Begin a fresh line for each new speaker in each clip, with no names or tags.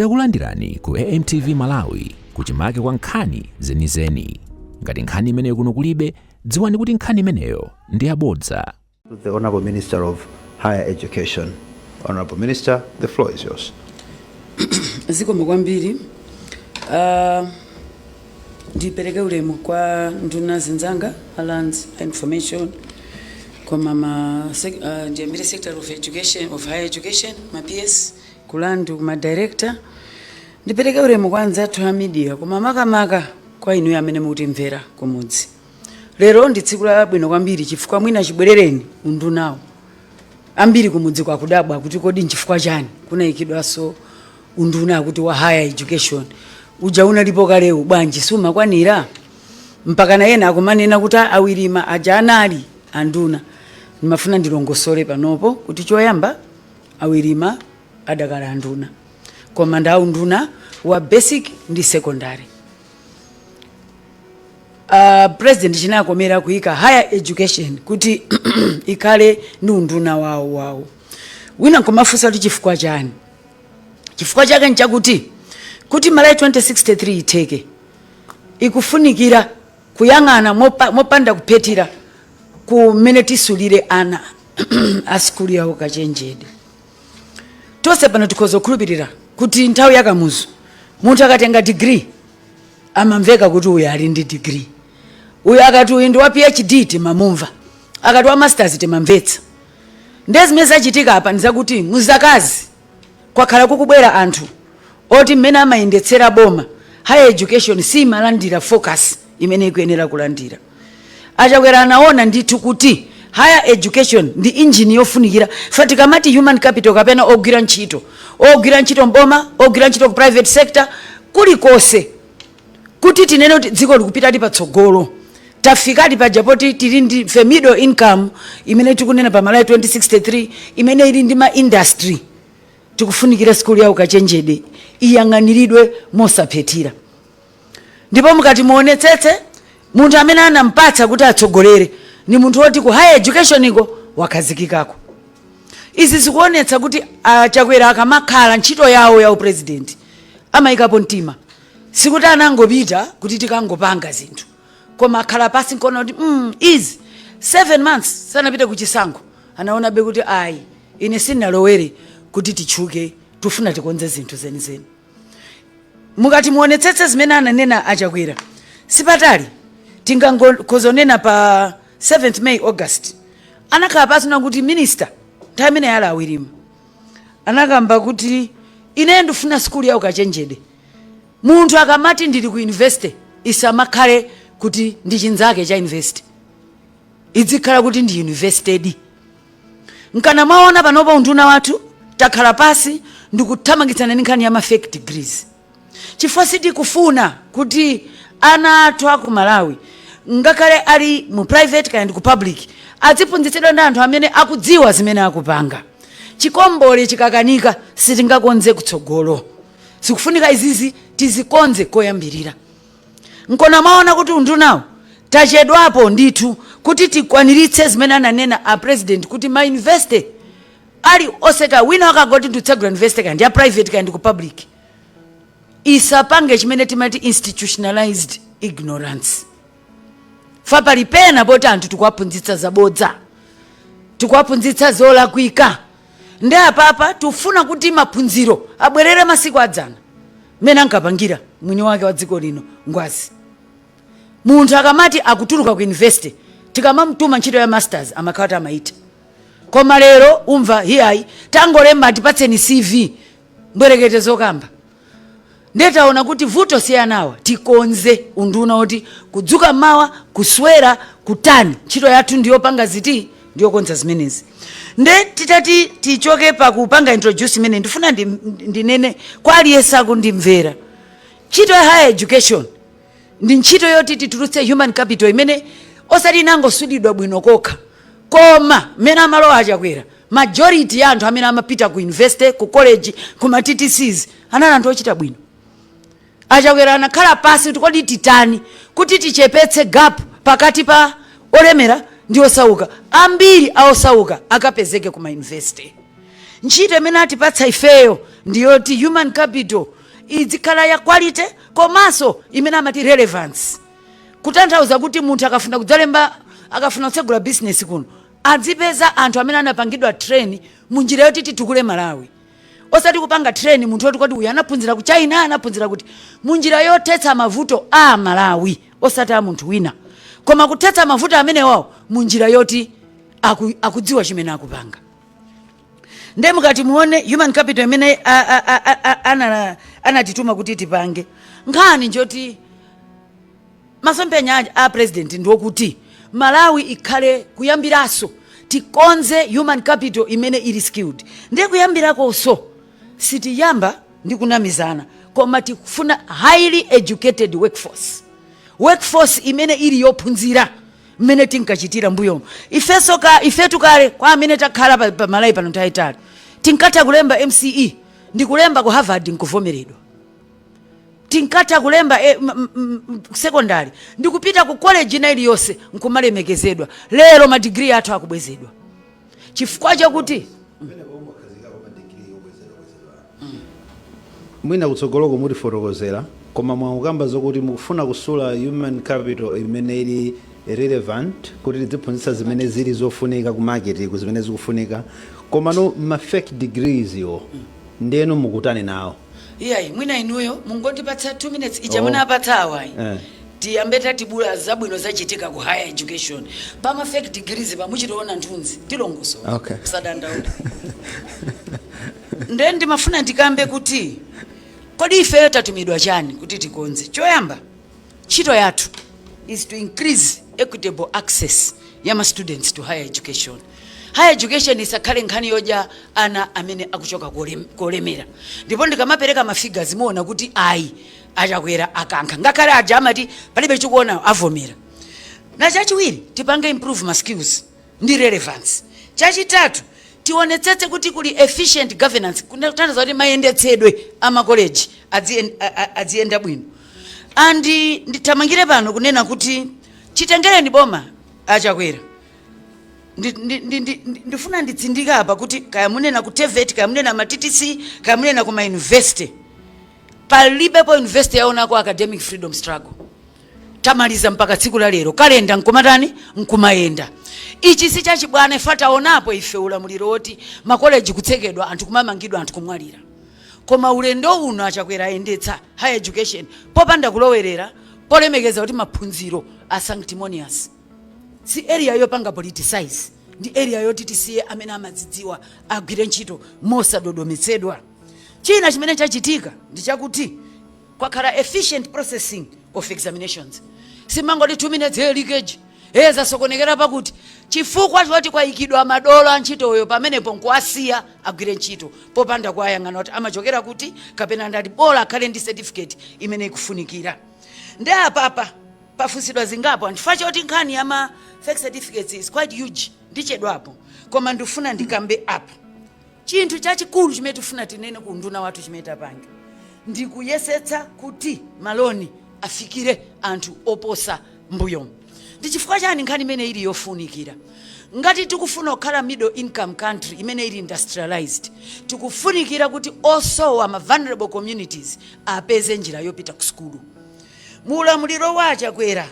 Takulandirani ku AMTV Malawi, kuchimake kwa nkhani zenizeni. Ngati nkhani imeneyo kuno kulibe, dziwani kuti nkhani imeneyo ndi yabodza.
The Honorable Minister of Higher Education. Honorable Minister, the floor is yours.
Zikomo kwambiri. Ndipereke ulemu kwa nduna zinzanga, Lands, Information, koma ndiyambire Secretary of Education, of Higher Education, ma PS ku Land, kuma director. Ndipereke ulemu kwa anzathu a media, koma makamaka kwa inu amene mukutimvera kumudzi. Lero ndi tsiku labwino kwambiri chifukwa mwina chibwerereni undunawo, ambiri kumudzi kwakudabwa kuti kodi nchifukwa chani kunayikidwanso unduna kuti wa higher education? Uja unalipo kalewu, bwanji sumakwanira? Mpaka na ena akumanena kuti awirima aja anali anduna. Ndimafuna ndilongosole panopo kuti choyamba, awirima adakala anduna, koma ndi unduna wa basic ndi secondary. President chinakomera kuyika higher education kuti ikhale ndi unduna wawo wawo. Wina nkumafunsa kuti chifukwa chani? Chifukwa chake nchakuti kuti Malawi 2063 itheke, ikufunikira kuyang'ana mopanda kuphetera kumene tisulire ana a sukulu yawo kachenjede. Tonse pano tikhoza kukhulupirira kuti nthawi yakamuzu munthu akatenga degree amamveka kuti uyu ali ndi degree, uyu akati uyu ndi wa PhD timamumva, akati wa masters timamvetsa. Ndiye zimene zachitika apa ndizakuti muzakazi kwakhala kukubwera anthu oti mmene amayendetsera boma, higher education simalandira focus imene ikuyenera kulandira. Achakwera anaona ndithu kuti higher education ndi injini yofunikira. Fa tikamati human capital kapena ogwira ntchito, ogwira ntchito mboma, ogwira ntchito ku private sector, kulikonse, kuti tinene kuti dziko likupitadi patsogolo, tafikadi paja poti tili ndi fe middle income imene tikunena pa Malawi 2063, imene ili ndi ma industry, tikufunikira skulu ya ukachenjede iyang'aniridwe mosaphethira. Ndipo mukati muonetsetse, munthu amene anampatsa kuti atsogolere ni munthu woti ku higher education iko wakhazikikako. Izi zikuonetsa kuti Achakwera akamakhala ntchito yawo ya upresident amayikapo mtima. Sikuti anangopita kuti tikangopanga zinthu, koma akhala pasi nkuona kuti izi 7 months sanapite kuchisankho, anaonabe kuti ayi, ine sindinalowere kuti titchuke, tifuna tikonze zinthu zenizeni. Mukati muonetsetse zimene ananena Achakwera, sipatali, tingangokhozonena pa 7th May, August, anakhala pasi nakuti minister, nthawi imene yali awirima, anakamba kuti ine ndifuna skulu ya ukachenjede, munthu akamati ndili ku university isamakhale kuti ndi chinzake cha university, idzikhala kuti ndi university. Nkana mwaona panopo unduna wathu takhala pasi ndikuthamangitsana ndi nkhani ya ma fake degrees, chifukwa sitikufuna kuti ana athu aku Malawi, ngakhale ali mu private kaya ndi ku public, aziphunzitsidwa ndi anthu amene akudziwa zimene akupanga. Chikombole chikakanika, sitingakonze kutsogolo. Zikufunika izizi tizikonze koyambirira. Nkona mwaona kuti undunawo tachedwapo ndithu kuti tikwaniritse zimene ananena a president kuti ma university ali oseka. Wina akangoti ndikutsegula university, kaya ndi ya private kaya ndi ku public, isapange chimene timati institutionalized ignorance. Fa pali pena poti anthu tikuwaphunzitsa zabodza, tikuwaphunzitsa zolakwika. Ndi apapa tifuna kuti maphunziro abwerere masiku adzana mmene ankapangira mwini wake wa dziko lino, Ngwazi. Munthu akamati akutuluka ku university, tikamamtuma ntchito ya masters, amakhala kuti amayita. Koma lero umva, hiyayi, tangolemba, tipatseni CV, mbwerekete zokamba. Ndetaona kuti vuto siyanawa, tikonze unduna woti kudzuka mawa, kuswera, kutani, ntchito yathu ndiyopanga ziti, ndiyokonza zimenezi. Nde titati tichoke pakupanga introduce imene ndifuna ndinene kwa aliyense akundimvera, ntchito ya higher education ndi ntchito yoti titulutse human capital imene osati inangosudidwa bwino kokha, koma mmene amalowa Achakwera, majority ya anthu amene amapita ku university, ku college, ku ma TTCs anali anthu ochita bwino. Achakwera anakhala pasi kuti kodi titani kuti tichepetse gap pakati pa olemera ndi osauka, ambiri a osauka akapezeke ku ma university. Ntchito imene atipatsa ifeyo Ndiyoti human capital izikhala ya quality komanso imene amati relevance, kutanthauza kuti munthu akafuna kudzalemba, akafuna kutsegula business kuno, adzipeza anthu amene anapangidwa train munjira yoti titukule Malawi, osati kupanga train munthu woti, kodi uyu anaphunzira ku China, anaphunzira kuti, munjira yothetsa mavuto a Malawi, osati a munthu wina, koma kuthetsa mavuto amenewawo munjira yoti akudziwa chimene akupanga. Nde mukati muone human capital imene anatituma kuti tipange, nkhani njoti masomphenya a president ndiwokuti Malawi ikhale kuyambiraso tikonze human capital imene ili skilled. Ndiye kuyambirakonso sitiyamba ndi kunamizana, koma tikufuna highly educated workforce, workforce imene ili yophunzira mmene tinkachitira mbuyomo. Ifenso ka ifetu kale, kwa amene takhala pa Malawi pano nthawi itali, tinkatha kulemba MCE ndi kulemba ku Harvard nkuvomeredwa. Tinkatha kulemba secondary ndi kupita ku college ina iliyonse nkumalemekezedwa. Lero madigiri athu akubwezedwa chifukwa chakuti
Mwina kutsogoloko mutifotokozera, koma mwakukamba zokuti mukufuna kusula human capital imene ili relevant kuti tidziphunzitsa zimene zili zofunika ku market, ku zimene zikufunika, komano ma fake degrees iwo ndeno mukutani nawo?
Iyayi, mwina inuyo mungondipatsa 2 minutes ija
Oh.
munapatsa awayi. Tiyambe tatibula zabwino zachitika ku higher education. Pama fake degrees pamuchitoona nthunzi, tilongosola. Kusadandaula. Nde ndimafuna ndikambe kuti kodi ifeyo tatumidwa chani kuti tikonze? Choyamba, ntchito yathu is to increase equitable access ya ma students to higher education. Higher education isakhale nkhani yodya ana amene akuchoka kolemera. Ndipo ndikamapereka ma figures muona kuti ayi, Achakwera akankha, ngakhale aja amati palibe chikuona avomera. Na chachiwiri, tipange improve ma skills ndi relevance. Chachitatu, tionetsetse kuti kuli efficient governance, kutanthauza kuti mayendetsedwe a makoleji adziyenda bwino. And ndithamangire pano kunena kuti chitengereni boma Achakwera, ndifuna nditsindike apa kuti kaya munena ku TEVET, kaya munena ma TTC, kaya munena ku ma university, palibepo university yaonako academic freedom struggle. Tamaliza mpaka tsiku la lero, kalenda nkumatani, nkumayenda. Ichi si chachibwana. Ife taonapo ife ulamuliro woti makoleji kutsekedwa, anthu kumamangidwa, anthu kumwalira, koma ulendo uno Achakwera ayendetsa higher education popanda kulowerera, polemekeza kuti maphunziro a sanctimonious. Si area yopanga politicize, ndi area yoti tisiye amene amadzidziwa agwire ntchito mosadodometsedwa. China chimene chachitika ndi chakuti kwakhala efficient processing of examinations. Simangoti 2 minutes, hey, leakage, hey, zasokonekera pakuti, chifukwa choti kwayikidwa madolo a ntchitoyo pamenepo nkuwasiya agwire ntchito popanda kuwayang'ana kuti amachokera kuti kapena ndati, bola akhale ndi certificate imene ikufunikira. Ndi apapa pafunsidwa zingapo chifukwa choti nkhani ya ma fake certificates is quite huge, ndichedwapo, koma ndifuna ndikambe apa chinthu chachikulu chimene tifuna tinene ku nduna wathu. Chimene tapange ndikuyesetsa kuti ma loan afikire anthu oposa mbuyomu. Ndi chifukwa chani nkhani imene ili yofunikira? Ngati tikufuna kukhala middle income country imene ili industrialized, tikufunikira kuti osowa, ma vulnerable communities, apeze njira yopita ku sukulu. Muulamuliro wa Achakwera,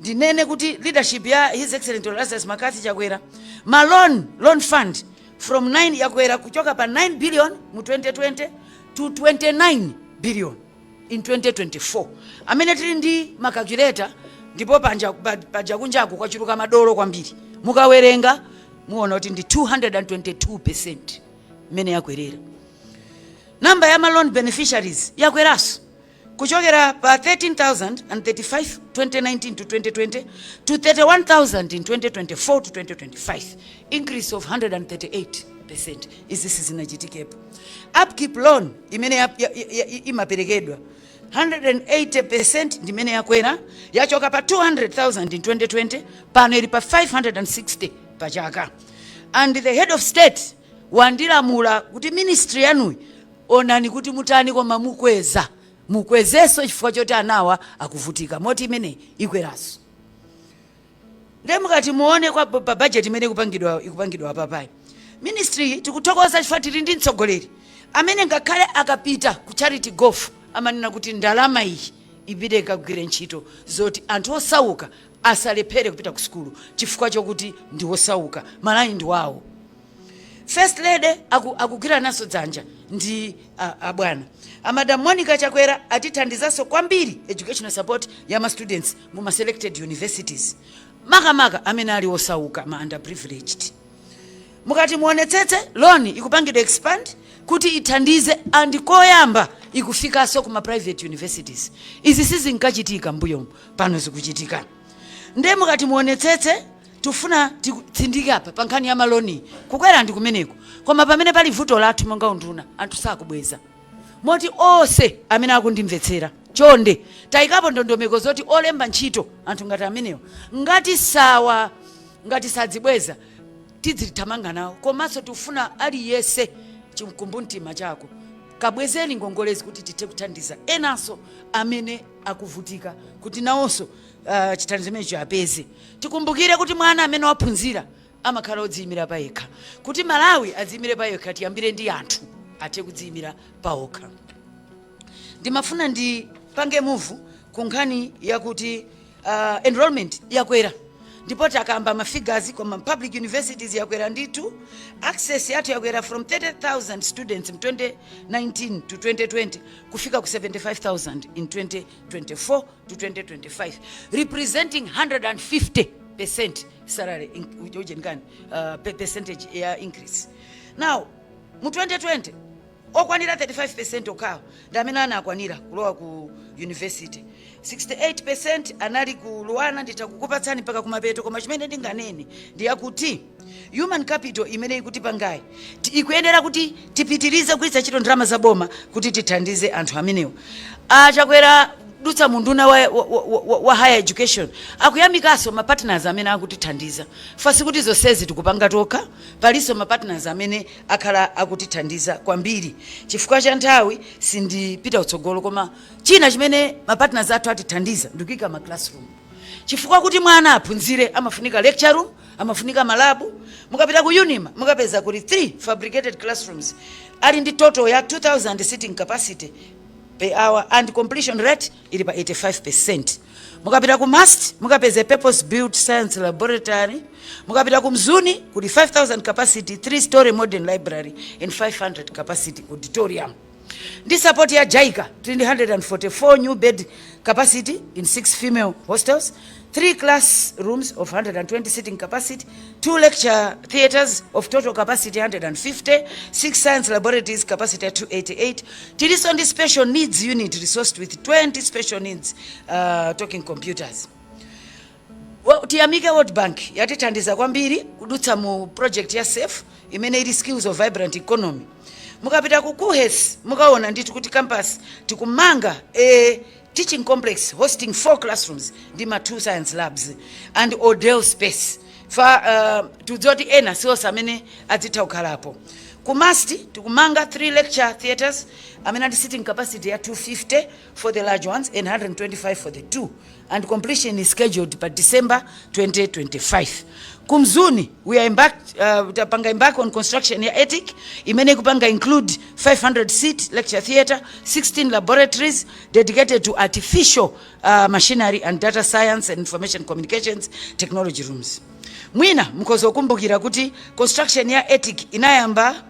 ndinene kuti leadership ya His Excellency Lazarus McCarthy Chakwera, ma loan fund from 9 yakwera kuchoka pa 9 billion mu 2020 to 29 billion in 2024. Amene tili ndi ma calculator, ndipo panja kunjaku kwachuluka madolo kwambiri, mukawerenga muona kuti ndi 222% imene yakwerera. Namba ya ma loan beneficiaries yakweranso kuchokera pa 13,035 2019 to 2020 to 31,000 in 2024 to 2025, increase of 138%. Izi sizinachitikepo. Upkeep loan imene imaperekedwa 180% ndimene yakwera, yachoka pa 200,000 in 2020, pano ili pa 560 pa chaka. And the head of state wandilamula kuti ministry yanuyi onani kuti mutani, koma mukweza, mukwezenso chifukwa choti anawa akuvutika, moti imene ikweranso. Ndiye mukati muone kwa pa budget imene ikupangidwa apapayi, ministry tikuthokoza chifukwa tili ndi mtsogoleri. Amene ngakhale akapita ku charity golf amanena kuti ndalama iyi ipite ikagwire ntchito zoti anthu osauka asalephere kupita ku sukulu chifukwa chokuti ndi osauka. Malawi ndi wawo. First Lady akugwira naso dzanja ndi abwana a Madam Monica Chakwera atithandizanso kwambiri educational support ya ma students mu ma selected universities, makamaka amene ali osauka, ma underprivileged. Mukati muonetsetse, loan ikupangidwa expand kuti ithandize, and koyamba ikufikanso kuma private universities. Izi sizinkachitika mbuyomu, pano zikuchitika. Nde mukati muonetsetse, tifuna titsindike apa pa nkhani ya ma loan. Kukwera ndi kumeneko, koma pamene pali vuto lathu monga unduna, anthu sakubweza. Moti onse amene akundimvetsera, chonde, tayikapo ndondomeko zoti olemba ntchito anthu ngati amenewo, ngati sawa, ngati sadzibweza, tidzithamanga nawo. Komanso tifuna aliyense, chikumbumtima chako, kabwezeni ngongolezi kuti tithe kuthandiza enanso amene akuvutika, kuti nawonso chithandizo chimenecho apeze. Tikumbukire kuti mwana amene waphunzira amakhala odziyimira payekha. Kuti Malawi adziyimire payekha, tiyambire ndi anthu athe kudziyimira pawokha. Ndimafuna ndipange move ku nkhani yakuti enrollment yakwera, ndipo takamba ma figures, koma public universities yakwera ndithu. Access yathu yakwera from 30,000 students in 2019 to 2020 kufika ku 75,000 in 2024 to 2025, representing 150% salary ujenikani percentage ya increase. Now, mu 2020 okwanira 35% okhawo ndi amene anakwanira kulowa ku university, 68% anali ku LUANAR. Nditha kukupatsani mpaka kumapeto, koma chimene ndinganene ndiyakuti human capital imene ikutipangayi ikuyenera kuti tipitirize kugwiritsa ntchito ndalama za boma kuti tithandize anthu amenewo. Achakwera dutsa munduna wa higher education akuyamikanso ma partners amene akutithandiza. Fasi kuti zonsezi tikupanga tokha, palinso ma partners amene akhala akutithandiza kwambiri. Chifukwa cha nthawi sindipita kutsogolo, koma china chimene ma partners athu atithandiza ndikuyika ma classroom, chifukwa kuti mwana aphunzire amafunika lecture room, amafunika ma lab. Mukapita ku UNIMA mukapeza kuli 3 fabricated classrooms ali ndi total ya 2000 sitting capacity per hour, and completion rate ili pa 85%. Mukapita ku MUST mukapeza purpose built science laboratory. Mukapita ku Mzuni kuli 5000 capacity 3 story modern library and 500 capacity auditorium. Ndi support ya JICA tili ndi 144 new bed capacity in 6 female hostels, 3 classrooms of 120 sitting capacity, 2 lecture theaters of total capacity 150, 6 science laboratories capacity at 288. Tilinso ndi special needs unit resourced with 20 special needs talking computers. Well, tiyamike World Bank, yatithandiza kwambiri kudutsa mu project ya SAFE imene ili Skills of Vibrant Economy. Mukapita ku KUHeS mukaona ndithu kuti campus tikumanga a teaching complex hosting four classrooms ndi ma two science labs and odel space fa tidziwa kuti ena siwonse amene adzitha kukhalapo. Ku MUST tikumanga three lecture theaters amene ali sitting capacity ya 250 for the large ones and 125 for the two, and completion is scheduled by December 2025. Kumzuni we are embarked, tapanga embark on construction ya ETIC imene ikupanga include 500 seat lecture theatre, 16 laboratories dedicated to artificial machinery and data science and information communications technology rooms. Mwina mukhoza kukumbukira kuti construction ya ETIC inayamba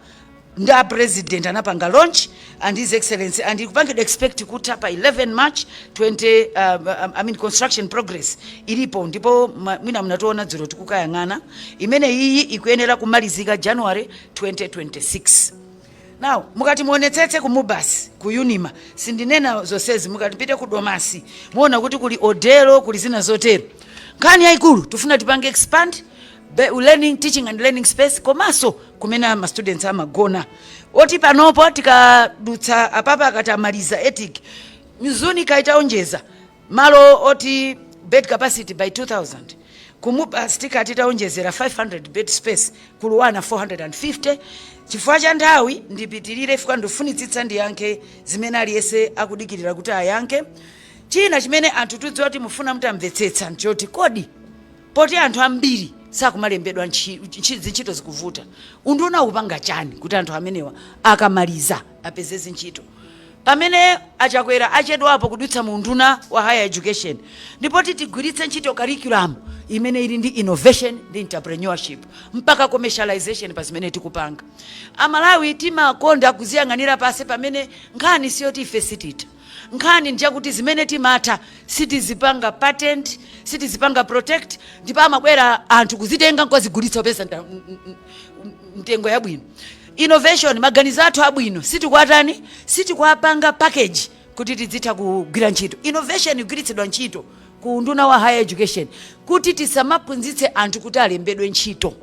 ndi a President anapanga launch and His Excellency, and ikupangidwa expect kutha pa 11 March 20, I mean, construction progress ilipo, ndipo mwina mnationa dzulo tikukayang'ana. Imene iyi ikuyenera kumalizika January 2026. Now, mukati muonetsetse ku MUBAS, ku UNIMA, sindinena zonsezi. Mukati pite ku Domasi muona kuti kuli odelo, kuli zina zotero. Nkhani yayikulu, tifuna tipange expand learning, teaching and learning space, komanso kumene ma students amagona, oti panopo tikadutsa apapa, akati amaliza ETIC, Mzuni kaitaonjeza malo oti bed capacity by 2000, ku MUBAS tikati taonjezera 500 bed space, ku LUANAR 450. Chifukwa cha nthawi ndipitirire, chifukwa ndifunitsitsa ndiyankhe zimene aliyense akudikirira kuti ayankhe. China chimene anthu tidziwa kuti mufuna mutamvetsetsa nchoti, kodi poti anthu ambiri Sakumalembedwa zintchito zikuvuta. Unduna ukupanga chani kuti anthu amenewa akamaliza apeze zintchito? Pamene Achakwera achedwapo kudutsa mu unduna wa higher education, ndipo tigwiritse ntchito curriculum imene ili ndi innovation ndi entrepreneurship mpaka commercialization pa zimene tikupanga. Amalawi timakonda kuziyang'anira pasi, pamene nkhani siyoti ife sititha. Nkhani ndiyakuti zimene timatha sitizipanga patent, sitizipanga protect, ndipo amabwera anthu kuzitenga nkozigulitsa kupeza mtengo yabwino. Innovation, maganizo athu abwino sitikwatani, sitikwapanga package kuti tidzitha kugwira ntchito. Innovation igwiritsidwa ntchito ku unduna wa higher education kuti tisamaphunzitse anthu kuti alembedwe ntchito.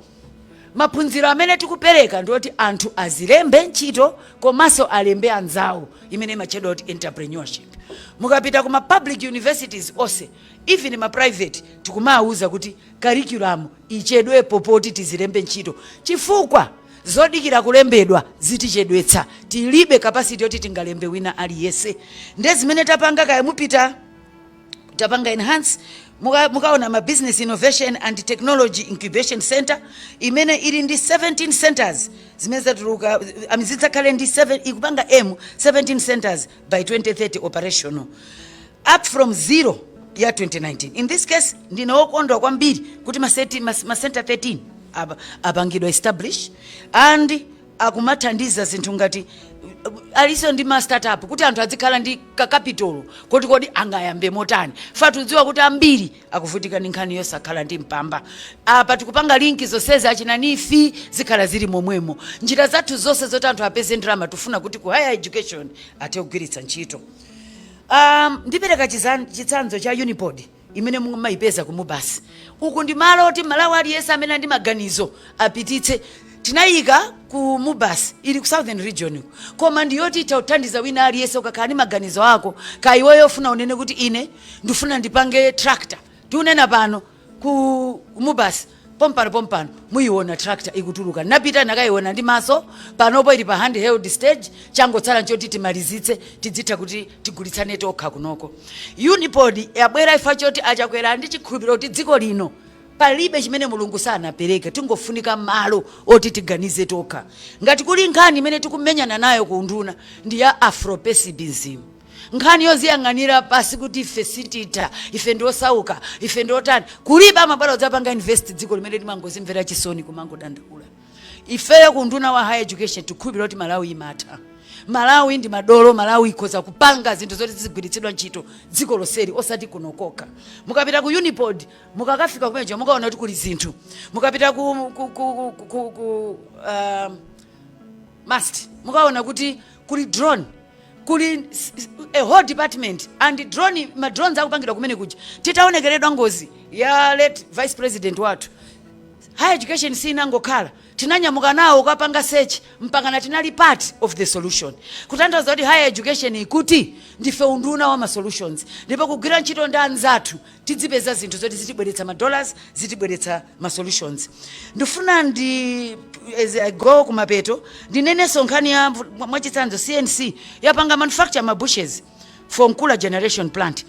Maphunziro amene tikupereka ndioti anthu azilembe ntchito komanso alembe anzawo, imene imatchedwa kuti entrepreneurship. Mukapita kuma public universities onse, even ma private, tikumawuza kuti curriculum ichedwepo poti tizilembe ntchito, chifukwa zodikira kulembedwa zitichedwetsa. Tilibe capacity yoti tingalembe wina aliyense. Nde zimene tapanga, kaya mupita, tapanga enhance, mukaona ma Business Innovation and Technology Incubation Center imene ili ndi 17 centers zimene zatuluka, zidzakhale ndi 7, ikupanga m 17 centers by 2030 operational, up from zero ya 2019. In this case, ndine wokondwa kwambiri kuti ma center 13 apangidwa establish and akumathandiza zinthu ngati aliso ndi ma startup, kuti anthu azikhala ndi ka capital kuti kodi angayambe motani. Fatudziwa kuti ambiri akuvutika ndi nkhani yosakhala ndi mpamba. Apa tikupanga link zonsezi, achina NEEF zikhala zili momwemo. Njira zathu zonse zoti anthu apeze ndalama tifuna kuti ku higher education athe kugwiritsa ntchito. Ndipereka chitsanzo cha Unipod imene mumayipeza ku MUBAS. Uku ndi malo oti Malawi aliyense amene ndi maganizo apititse. Tinayika ku MUBAS, ili ku Southern Region uku, koma ndiyoti itha kuthandiza wina aliyense. Ukakhala ndi maganizo ako, ka iweyo ufuna unene kuti ine ndifuna ndipange tractor, tiunena pano ku MUBAS pompano pompano muyiona tractor ikutuluka. Napita nakayiona ndi maso. Panopo ili pa handheld stage, changotsala nchoti timalizitse, tidzitha kuti tigulitsane tokha kunoko. Unipod yabwera ifa choti Achakwera ndi chikhulupiriro kuti dziko lino palibe chimene Mulungu sanapereke, tingofunika malo oti tiganize tokha. Ngati kuli nkhani imene tikumenyana nayo ku unduna ndi ya afropessimism, nkhani yoziyang'anira pasi kuti ife sititha, ife ndiosauka, ife ndiotani. Kulibe amabwera kudzapanga invest dziko limene limangozimvera chisoni, kumangodandaula. Ifeyo ku unduna wa higher education tikhulupirira kuti Malawi imatha, Malawi ndi madolo, Malawi ikhoza kupanga zinthu zoti zigwiritsidwa ntchito dziko lonseli, osati kunokoka. Mukapita ku Unipod, mukakafika kumenejo mukaona kuti kuli zinthu. Mukapita ku MUST, mukaona kuti kuli drone, kuli a whole department and drone, ma drones akupangidwa kumene kuja. Titaonekeredwa ngozi ya late vice president wathu, higher education sinangokhala, tinanyamuka nawo kukapanga search mpakana tinali part of the solution. Kutanthauza kuti higher education ikuti ndife unduna wa ma solutions, ndipo kugwira ntchito ndi anzathu tidzipeza zinthu zoti zitibweretsa ma dollars, zitibweretsa ma solutions. Ndifuna ndi, as I go kumapeto, ndinenenso nkhani ya, mwachitsanzo, CNC yapanga manufacture ma bushes for Nkula generation plant.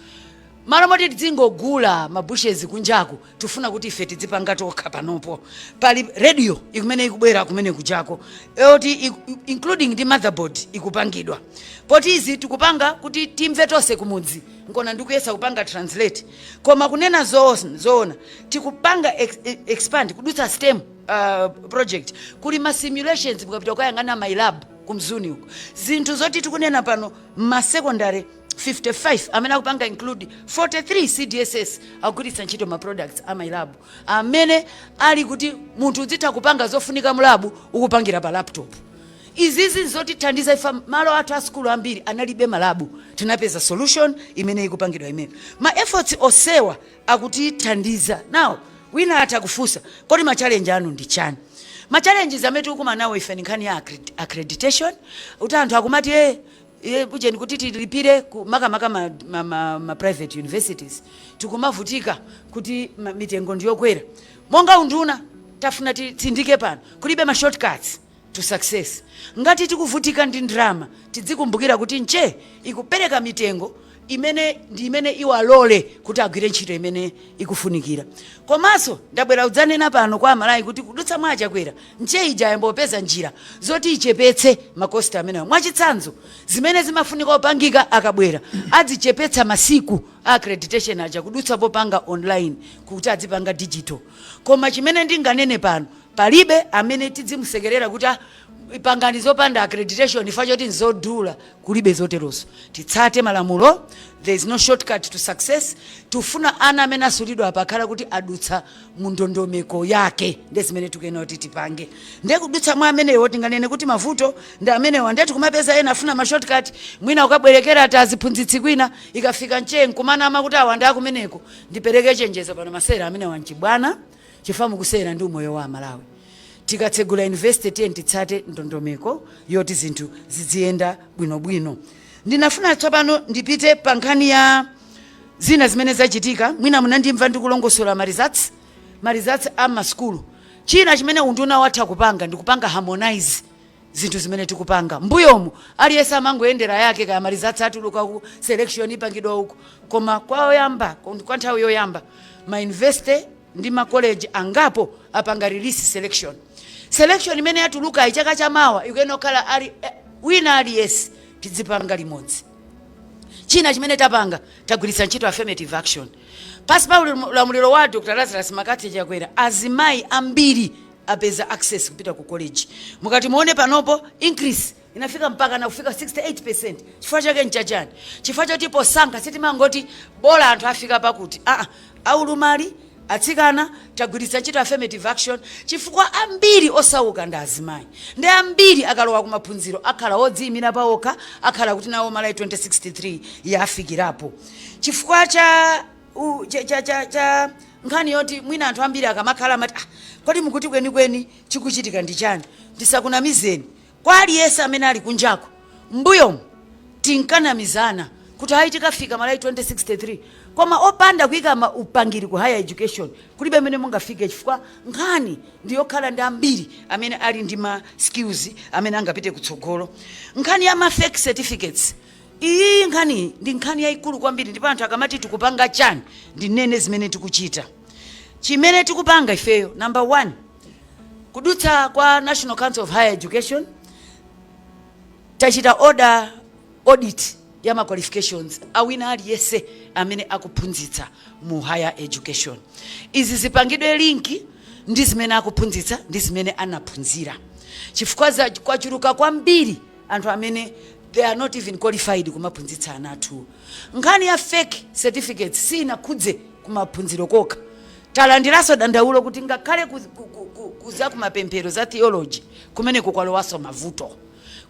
Malo moti tidzingogula ma bushes kunjaku, tifuna kuti ife tidzipanga tokha. Panopo pali radio imene ikubwera kumene kujako oti including ndi motherboard ikupangidwa. Poti izi tikupanga kuti timve tonse kumudzi, nkona ndikuyesa kupanga translate. Koma kunena zoona, tikupanga expand kudutsa STEM project. Kuli ma simulations, mukapita kukayang'ana MyLab kumzuni uko, zinthu zoti tikunena pano ma secondary 55 amene akupanga include 43 CDSS akugwiritsa ntchito ma products a MyLab, amene ali kuti munthu uzitha kupanga zofunika mu lab ukupangira pa laptop. Izizi zotithandiza ifa malo athu a sukulu ambiri analibe ma lab, tinapeza solution imene ikupangidwa imene. Ma efforts osewa akutithandiza. Now wina atha kufunsa, kodi ma challenge anu ndi chani? Ma challenges amene tikukumana nawo ife ni nkhani ya accreditation, kuti anthu akumati ujeni kuti tilipire makamaka ma private universities, tikumavutika kuti mitengo ndiyokwera. Monga unduna tafuna titsindike pano, kulibe ma shortcuts to success. Ngati tikuvutika ndi ndrama, tidzikumbukira kuti nche ikupereka mitengo. Imene ndi imene iwalole kuti agwire ntchito imene ikufunikira. Komanso ndabwera kudzanena pano kwa Amalawi kuti kudutsa mwa Achakwera, NCHE ija yambopeza njira zoti ichepetse ma cost amenewa. Mwachitsanzo, zimene zimafunika kupangika, akabwera adzichepetsa masiku a accreditation aja kudutsa popanga online, kuti adzipanga digital. Koma chimene ndinganene pano, palibe amene tidzimusekerera kuti, "Ah, pangani zopanda accreditation ifa choti nzodula." Kulibe zoterozo. Titsate malamulo. There is no shortcut to success. Tifuna ana amene asulidwa apa akhala kuti adutsa mu ndondomeko yake. Ndi zimene tikuyenera kuti tipange. Ndiye kudutsa mwa amenewo, tinganene kuti mavuto ndi amenewa. Ndiye tikumapeza ena afuna ma shortcut, mwina ukabwerekera ati aziphunzitsi kwina, ikafika NCHE nkumanama kuti awa ndi akumeneko. Ndipereke chenjezo pano: masera amenewa nchibwana, chifukwa mukusera ndi umoyo wa Amalawi. Tikatsegula university, tiye titsate ndondomeko yoti zinthu ziziyenda bwinobwino. Ndinafuna tsopano ndipite pa nkhani ya zina zimene zachitika. Mwina munandimva ndikulongosola ma results a masukulu. China chimene unduna watha kupanga ndikupanga harmonize zinthu zimene tikupanga. Mbuyomu aliyense amangoyendera yake, kaya ma results atuluka uku, selection ipangidwa uku. Koma kwayoyamba, kwa nthawi yoyamba, ma university ndi ma college angapo apanga release selection. Selection imene yatuluka chaka chamawa ikuyenera kukhala ali wina aliyense tidzipanga limodzi. China chimene tapanga, tagwiritsa ntchito affirmative action. Pasi pa ulamuliro wa Dr Lazarus McCarthy Chakwera, azimayi ambiri apeza access kupita ku college. Mukati muone panopo, increase inafika mpaka na kufika 68. Chifukwa chake nchachani? Chifukwa choti posankha sitimangoti bola anthu afika pakuti aa aulumali, atsikana. Tagwiritsa ntchito affirmative action chifukwa ambiri osauka ndi azimayi, ndi ambiri akalowa kumaphunziro akhala odziyimira pawokha, akhala kuti nawo Malawi 2063 yafikirapo. Chifukwa cha u- cha, cha, cha, cha nkhani yoti mwina anthu ambiri akamakhala amati, "Ah, kodi mukuti kwenikweni chikuchitika ndi chani?" Ndisakunamizeni, kwa aliyense amene ali kunjako, mbuyomu tinkanamizana kuti hayi, tikafika Malawi 2063, koma opanda kuyika upangiri ku higher education kulibe mene mungafike, chifukwa nkhani ndiyokhala ndi ambiri amene ali ndi ma skills amene angapite kutsogolo. Nkhani ya ma fake certificates iyi, nkhani ndi nkhani yayikulu kwambiri. Ndipo anthu akamati tikupanga chani, ndinene zimene tikuchita. Chimene tikupanga ifeyo, number one, kudutsa kwa National Council of Higher Education, tachita order audit ya ma qualifications awina aliyense amene akuphunzitsa mu higher education. Izi zipangidwe link ndi zimene akuphunzitsa ndi zimene anaphunzira, chifukwa kwachuluka kwambiri anthu amene they are not even qualified kumaphunzitsa ana athu. Nkhani ya fake certificates sinakhudze kumaphunziro kokha. Talandiranso dandaulo kuti ngakhale kuza kumapemphero za theology, kumeneko kwalowanso mavuto.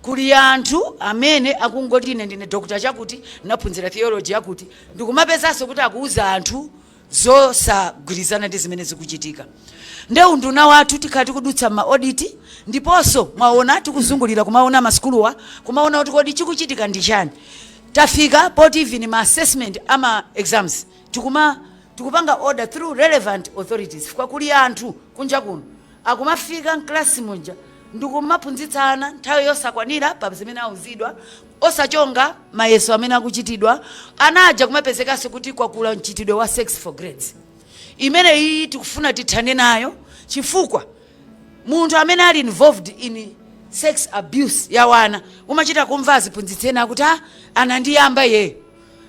Kuli anthu amene akungoti, "Ine ndine doctor chakuti, naphunzira theology yakuti," ndikumapezanso kuti akuuza anthu zosagwirizana ndi zimene zikuchitika. Nde unduna wathu tikhala tikudutsa ma audit, ndiponso mwaona tikuzungulira kumaona masukuluwa, kumaona kuti kodi chikuchitika ndi chani. Tafika poti even ma assessment ama exams tikupanga order through relevant authorities, chifukwa kuli anthu kunja kuno akumafika mklasi muja ndikumaphunzitsa ana nthawi yosakwanira pa zimene auzidwa, osachonga mayeso amene akuchitidwa. Ana aja kumapezekanso kuti kwakula mchitidwe wa sex for grades. Imene iyi tikufuna tithane nayo, chifukwa munthu amene ali involved in sex abuse ya wana, umachita kumva aziphunzitsi ena akuti, "Ah, anandiyamba ye."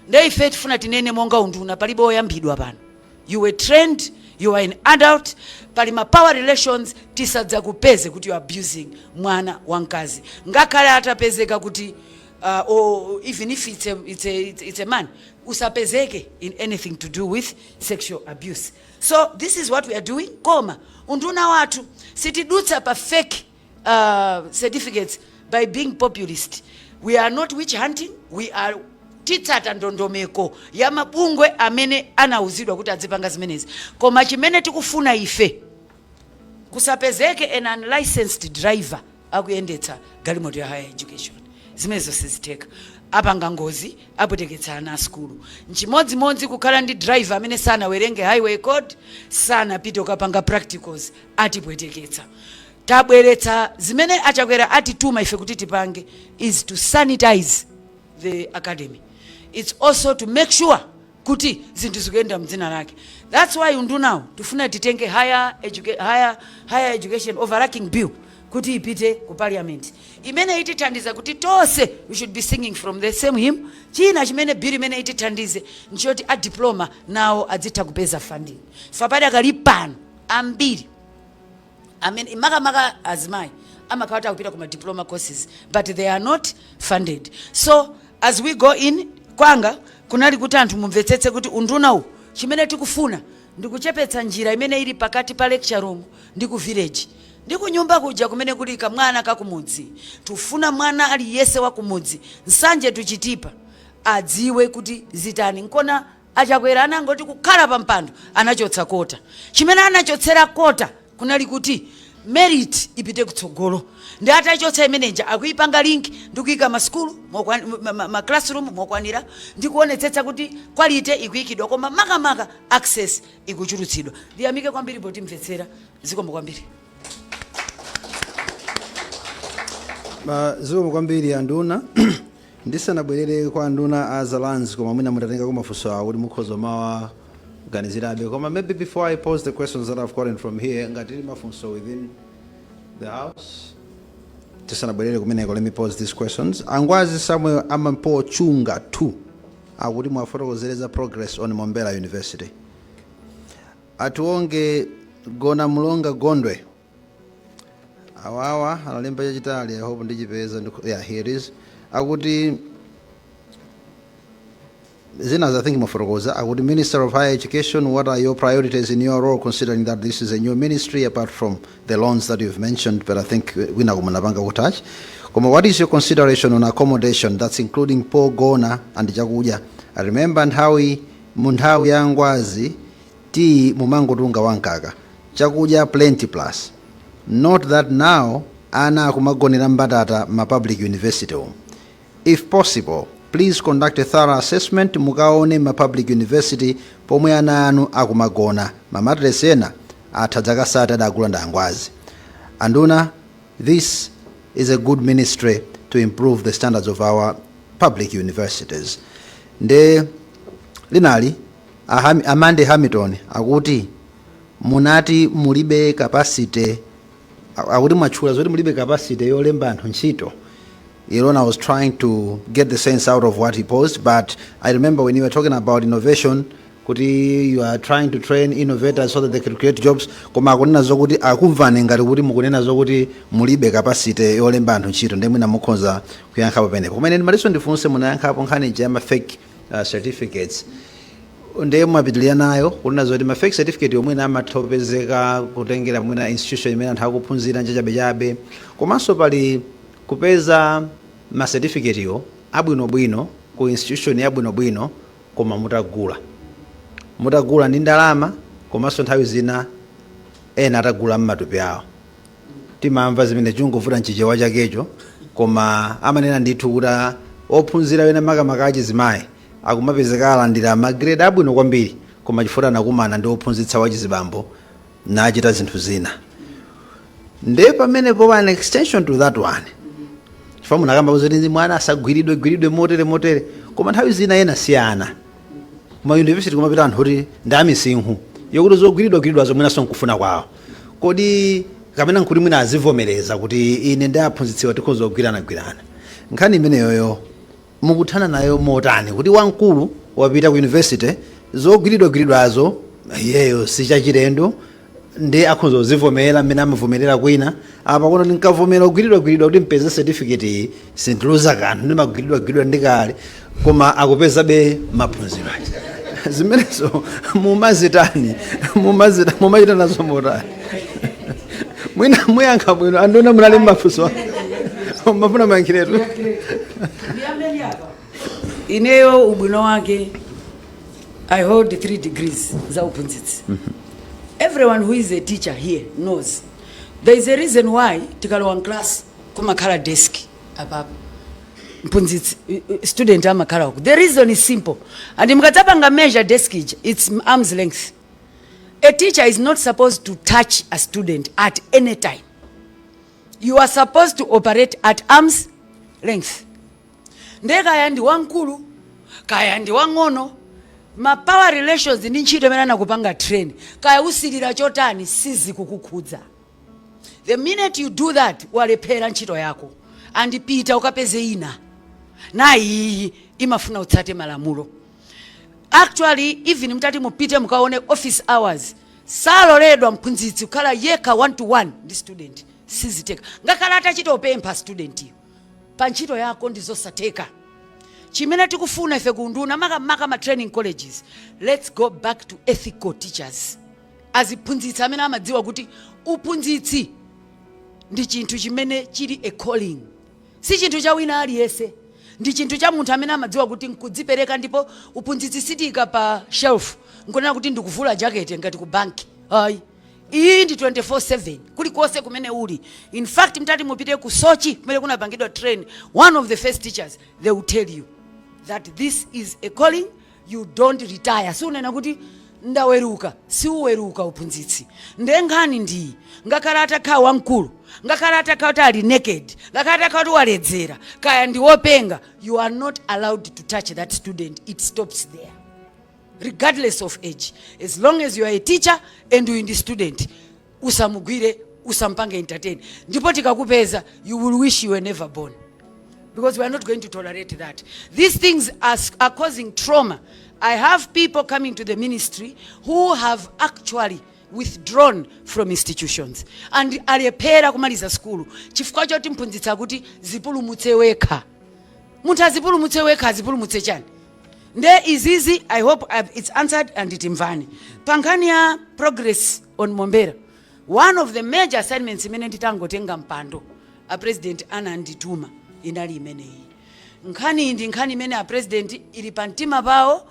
Nde ife tifuna tinene monga unduna, palibe oyambidwa pano. You were trained, you are an adult. Pali ma power relations. Tisadzakupeze kuti you are abusing mwana wamkazi, ngakhale atapezeka kuti or even if it's a man, usapezeke in anything to do with sexual abuse. So this is what we are doing. Koma unduna wathu sitidutsa pa fake certificates by being populist. We are not witch hunting. We are titsata ndondomeko ya mabungwe amene anauzidwa kuti adzipanga zimenezi. Koma chimene tikufuna ife, kusapezeke an unlicensed driver akuyendetsa galimoto ya higher education. Zimene zonse zitheka, apanga ngozi, apweteketsa ana a sukulu. Nchimodzimodzi kukhala ndi driver amene sanawerenge highway code, sanapite kukapanga practicals, atipweteketsa. Tabweretsa zimene Achakwera atituma ife kuti tipange is to sanitize the academy. It's also to make sure kuti zinthu zikuyenda mdzina lake. That's why undunawo tifuna titenge higher education overarching bill kuti ipite ku Parliament, imene itithandiza kuti tonse we should be singing from the same hymn. China chimene bill imene itithandize nchoti a diploma nawo adzitha kupeza funding. Padakali pano ambiri amene, makamaka azimayi, amakhala kuti akupita kuma diploma courses, but they are not funded. So as we go in, kwanga kunali kuti anthu mumvetsetse kuti unduna uwu chimene tikufuna ndikuchepetsa njira imene ili pakati pa lecture room ndi ku village ndi kunyumba kuja kumene kuli kamwana kakumudzi. Tufuna mwana aliyese wa kumudzi, Nsanje to Chitipa, adziwe kuti zitani. Nkona Achakwera anangoti kukhala pa mpando anachotsa quota. Chimene anachotsera quota kunali kuti merit ipite kutsogolo. Ndi atachotsa imeneja, akuipanga link ndi kuyika masukulu ma classroom mokwanira ndi kuonetsetsa kuti quality ikuyikidwa, koma makamaka access ikuchulutsidwa. Ndiyamike kwambiri potimvetsera. Zikomo kwambiri.
Zikomo kwambiri, anduna. Ndisanabwerere kwa anduna a za Lands, koma mwina mutatenga mafunso awo kuti mukhoza mawaganizirabe, koma maybe before I pose the questions that I've gotten from here, ngati tili mafunso within the house, tisanabwerere kumeneko, let me pose these questions. Angwazi Samuel Amampo Chunga 2 akuti mwafotokozereza progress on Mombera University. Atiwonge Gona Mulonga Gondwe, awawa analemba chachitali, I hope ndichipeza. Yeah, here it is. Akuti zina I think mwafotokoza. Akuti, "Minister of Higher Education, what are your priorities in your role, considering that this is a new ministry, apart from the loans that you've mentioned?" But I think wina kumunapanga ku touch. Koma what is your consideration on accommodation, that's including pogona and chakudya? I remember nthawi, mu nthawi ya Ngwazi, tii mumangotunga wankaka, chakudya plenty, plus not that now ana akumagonera mbatata ma public university umu. If possible, please conduct a thorough assessment, mukaone ma public university pomwe ana anu akumagona. Ma mattress ena atha dzakasati adagula ndi Angwazi. Anduna, this is a good ministry to improve the standards of our public universities." Nde linali Amande Hamilton akuti munati mulibe capacity, akuti mwatchula zoti mulibe capacity yolemba anthu ntchito. I was trying to get the sense out of what he posed, but I remember when you were talking about innovation, kuti you are trying to train innovators so that they can create jobs, koma akunena zokuti akumvani ngati kuti mukunena zokuti mulibe capacity yolemba anthu ntchito. Ndiye mwina mukhoza kuyankhapo penepo. Kumene ndimalinso ndifunse, munayankhapo nkhani ija ya ma fake certificates, ndiye mwapitilira nayo kunena zoti ma fake certificate yomwe amatha kupezeka kutengera mwina institution imene anthu akuphunzira nchachabechabe, komanso pali kupeza ma certificate yo abwinobwino ku institution yabwinobwino, koma mutagula ndi ndalama, komanso nthawi zina ena atagula mmatupi awo. Timamva zimene chungovuta mchichewa chakecho, koma amanena ndithu kuti ophunzira wena, makamaka achizimayi, akumapezeka alandira ma grade abwino kwambiri, koma chifukwa anakumana ndi ophunzitsa wachizibambo nachita zinthu zina. Nde pamenepo, an extension to that one, chifukwa munakamba kuti mwana asagwiridwe gwiridwe motere motere, koma nthawi zina ena si ana, kuma university kumapita anthu kuti ndi amisinkhu yokuti zogwiridwa gwiridwa zomwenanso nkufuna kwawo. Kodi kapena nkuti mwina azivomereza kuti ine ndi aphunzitsiwa tikhoza kugwiranagwirana? Nkhani imeneyoyo mukuthana nayo motani, kuti wamkulu wapita ku university, zogwiridwagwiridwazo iyeyo sichachilendo, ndi akhoza kuzivomera mmene amavomerera kwina apa kuno, ndinkavomera kugwiridwagwiridwa kuti mpeze certificate iyi, sindiluza kanthu, ndimagwiridwagwiridwa ndikale, koma akupezabe maphunziro aja? Zimenezo mumazitani, mumachita nazo motani? Mwina muyankha bwino, anduna, munali mmafunso, mafuna mayankhiretu.
Ineyo ubwino wake, I hold three degrees za uphunzitsi. Everyone who is a teacher here knows there is a reason why tikalowa class kumakhala desk apapo, mphunzitsi, student amakhala uku. The reason is simple, and mukadzapanga measure desk ija, it's arm's length. A teacher is not supposed to touch a student at any time. You are supposed to operate at arm's length. Ndekaya ndi wamkulu. Kaya ndi wang'ono, ma power relations ndi ntchito imene anakupanga train, kaya usilira chotani, sizikukukhudza. The minute you do that, walephera ntchito yako and pita ukapeze ina. Na iyi imafuna utsate malamulo. Actually, even mtati mupite mukaone office hours, saloledwa mphunzitsi kukhala yekha one to one ndi student. Siziteka, ngakhale atachita upempha student iyo. Pa ntchito yako ndizosatheka. Chimene tikufuna ife kunduna, makamaka ma training colleges, let's go back to ethical teachers, aziphunzitsi amene amadziwa kuti uphunzitsi ndi chinthu chimene chili a calling, si chinthu cha wina aliyense. Ndi chinthu cha munthu amene amadziwa kuti nkudzipereka. Ndipo uphunzitsi sitika pa shelf nkunena kuti ndikuvula jakete ngati ku banki, ayi. Iyi ndi 24/7, kulikonse kumene uli. In fact, mtati mupite ku Soche kumene kunapangidwa train one of the first teachers, they will tell you that this is a calling. You don't retire. Siunena kuti ndaweruka, siuweruka uphunzitsi. Nde nkhani ndiyi: ngakhale atakhala wamkulu, ngakhale atakhala kuti ali naked, ngakhale atakhala kuti waledzera, kaya ndi wopenga, you are not allowed to touch that student. It stops there, regardless of age. As long as you are a teacher and you the student, usamugwire, usampange entertain. Ndipo tikakupeza, you will wish you were never born, because we are not going to tolerate that. These things are causing trauma. I have people coming to the ministry who have actually withdrawn from institutions and alephera kumaliza skulu chifukwa choti mphunzitsi akuti zipulumutse wekha. Munthu azipulumutse wekha, azipulumutse chani? Nde izizi, I hope it's answered and timvani. Pa nkhani ya progress on Mombera, one of the major assignments imene nditangotenga mpando a President anandituma inali imeneyi. Nkhani iyi ndi nkhani imene a President ili pa mtima pawo.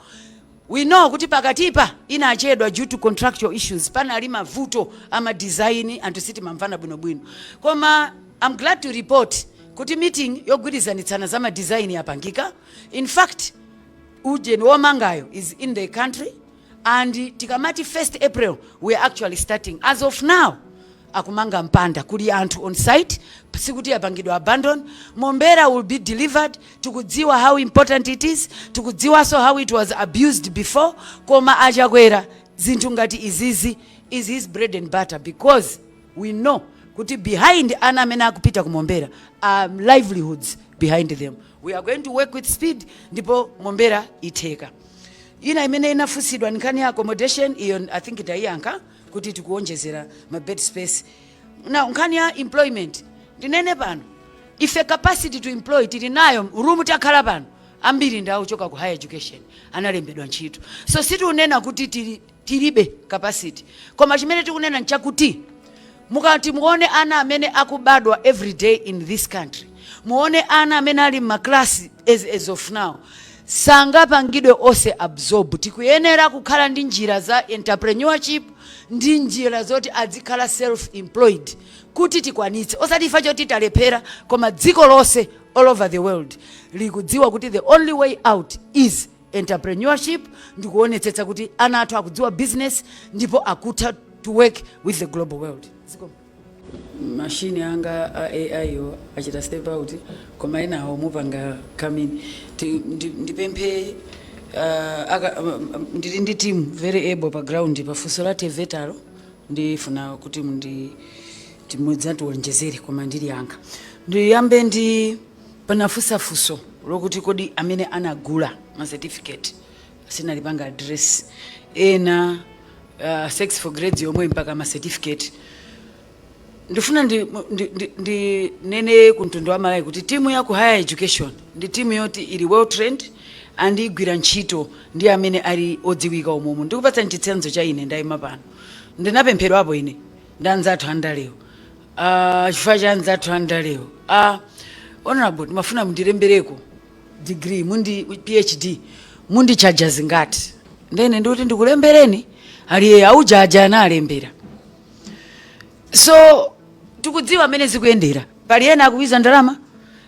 We know kuti pakatipa inachedwa due to contractual issues. Panali mavuto ama design, anthu sitimamvana bwinobwino. Koma I'm glad to report kuti meeting yogwirizanitsana za ma design yapangika. In fact, ujeni womangayo is in the country, and tikamati 1st April, we are actually starting. As of now, akumanga mpanda, kuli anthu on site, sikuti yapangidwa abandon. Mombera will be delivered. Tikudziwa how important it is, tikudziwanso how it was abused before. Koma Achakwera, zinthu ngati izizi is his bread and butter, because we know kuti behind ana amene akupita kumombera are livelihoods behind them. We are going to work with speed, ndipo Mombera itheka. Ina imene inafunsidwa ni nkhani ya accommodation. Iyo I think ndayiyankha kuti tikuonjezera ma bed space. Now, nkhani ya employment, ndinene pano, ife capacity to employ tili nayo. Room takhala pano, ambiri ndi ochoka ku higher education, analembedwa ntchito. So sitikunena kuti tilibe capacity, koma chimene tikunena nchakuti mukati muone ana amene akubadwa every day in this country, muone ana amene ali m'maklasi as of now, sangapangidwe onse absorb. Tikuyenera kukhala ndi njira za entrepreneurship ndi njira zoti adzikhala self employed kuti tikwanitse, osati ifa choti talephera, koma dziko lonse, all over the world, likudziwa kuti the only way out is entrepreneurship, ndikuonetsetsa kuti ana athu akudziwa business ndipo akutha to work with the global world. Mashini anga a AI yo achita step out, koma enawo mupanga come in. Ndipemphe ndili ndi team very able pa ground. Pafunso la TEVETA lo, ndifuna kuti mudzatiwonjezere, koma ndiliyankha. Ndiyambe ndi panafunsafunso lokuti kodi amene anagula ma certificate, sinalipanga address ena, sex for grades yomwe mpaka ma certificate. Ndifuna ndi nene ku mtundu wa Malawi kuti timu ya ku higher education ndi timu yoti ili well trained and igwira ntchito ndi amene ali odziwika umomo. Ndikupatsa chitsanzo cha ine ndayima pano. Ndinapemphedwapo ine ndi anzathu andalewo, chifukwa cha anzathu andalewo, "Honorable, ndimafuna mundilembereko degree, mundi PhD, mundichaja zingati?" Ndene ndikuti ndikulembereni, aliye aujaja analembera. So tikudziwa amene zikuyendera. Pali ena akuyuza ndalama,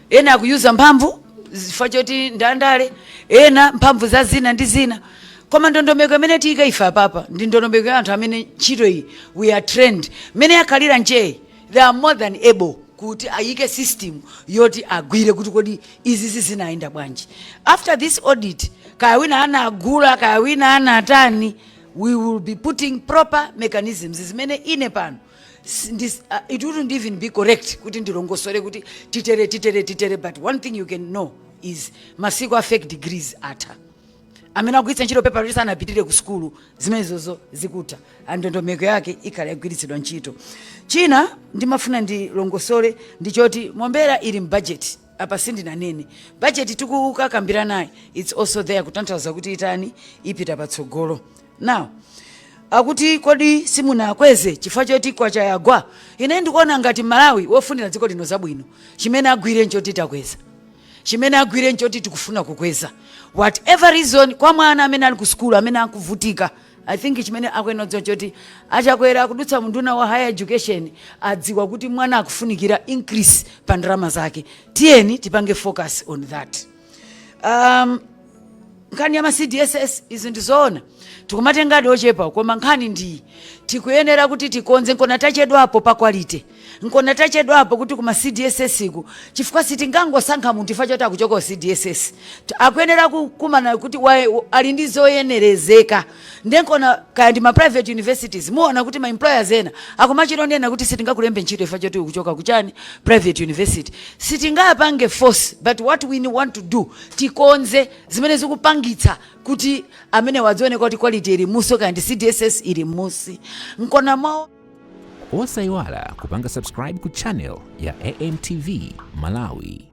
ena akuyuza mphamvu zifukwa choti ndandale, ena mphamvu za zina ndi zina. Koma ndondomeko imene tiyika ife apapa ndi ndondomeko ya anthu amene ntchito iyi we are trained. Mmene yakhalira ncheyi, they are more than able kuti ayike system yoti agwire kuti kodi izi zinayenda bwanji. After this audit, Kaya wina anagula, kaya wina anatani, we will be putting proper mechanisms zimene ine pano it wouldn't even be correct kuti ndilongosole kuti titere, titere, titere. But one thing you can know is masiku a fake degrees atha. Amene akugwiritsa ntchito pepa kuti sanapitire ku sukulu, zimenezozo zikutha, ndondomeko yake ikhala yagwiritsidwa ntchito. China ndimafuna ndilongosole ndichoti Mombera ili m'budget. Apa sindinanene, budget tikukakambira naye, it's also there, kutanthauza kuti itani, ipita patsogolo. Now akuti kodi simunakweze chifukwa choti kwacha yagwa? Ine ndikuona ngati Malawi wofunira dziko lino zabwino, chimene agwire nchoti takweza, chimene agwire nchoti tikufuna kukweza. Whatever reason, kwa mwana amene ali ku sukulu amene akuvutika, I think chimene akuyenera kudziwa choti Achakwera kudutsa munduna wa higher education adziwa kuti mwana akufunikira increase pa ndalama zake. Tiyeni tipange focus on that. Nkhani ya ma CDSS, izi ndizoona, tikumatengadi ochepa, koma nkhani ndi tikuyenera kuti tikonze. Nkona tachedwapo pa quality, nkona tachedwapo kuti kuma CDSS ku, chifukwa sitingangosankha munthu ifa choti akuchoka ku CDSS. Akuyenera kukumana kuti ali ndi zoyenerezeka. Ndenkona kaya ndi ma private universities, muona kuti ma employers ena akumachilonena kuti sitingakulembe ntchito ifa choti ukuchoka kuchani, private university. Sitingapange force, but what we want to do, tikonze zimene zikupangitsa kuti amene wadzioneka kuti quality ili muso, kaya ndi CDSS ili musi, nkona mwawo.
Osayiwala kupanga subscribe ku channel ya AMTV Malawi.